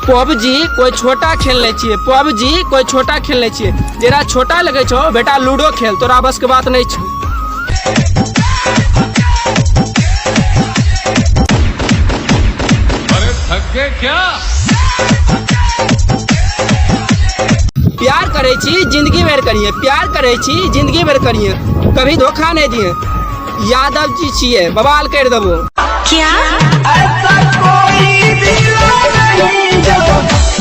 PUBG कोई छोटा खेल नहीं छियै, पबजी कोई छोटा खेल नहीं छियै। जेरा छोटा लगे छौ बेटा लूडो खेल, तोरा बस के बात नहीं छौ। अरे थक गए क्या? प्यार करे छी जिंदगी भर करिए, प्यार करे छी जिंदगी भर करिए, कभी धोखा नहीं दिए। यादव जी छियै, बवाल कर देबो। क्या? ऐसा कोई मिला नहीं जो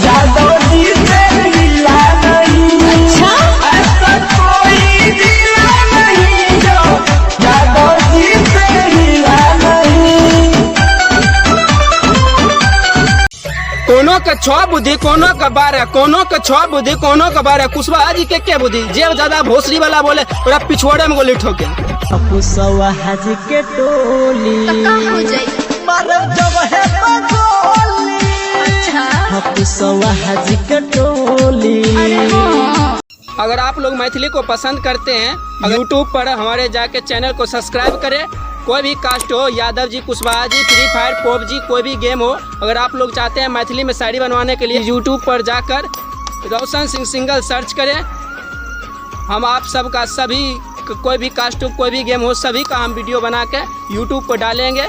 यादव जी से मिला नहीं। अच्छा। ऐसा कोई मिला नहीं जो यादव जी से मिला नहीं। कोनो के 6 बुद्धि कोनो के 12, कोनो के 6 बुद्धि कोनो के 12, कुशवाहा जी के बुद्धि? जे ज्यादा भोसड़ी वाला बोले ओकरा पिछवाड़े में गोली ठोके। कुशवाहा जी के टोली का हो जाई? मारब जब है गोली। अच्छा। कुशवाहा जी के टोली। अरे हाँ। अगर आप लोग मैथिली को पसंद करते हैं, यूट्यूब पर हमारे जाके चैनल को सब्सक्राइब करें। कोई भी कास्ट हो, Yadav ji, Kushwaha ji, free fire, PUBG, कोई भी गेम हो, अगर आप लोग चाहते हैं मैथिली में शायरी बनवाने के लिए, यूट्यूब पर जाकर रोशन सिंह सिंगल सर्च करें। हम आप सबका सभी कोई भी कास्ट हो, कोई भी गेम हो, सभी का हम वीडियो बना के यूट्यूब पर डालेंगे।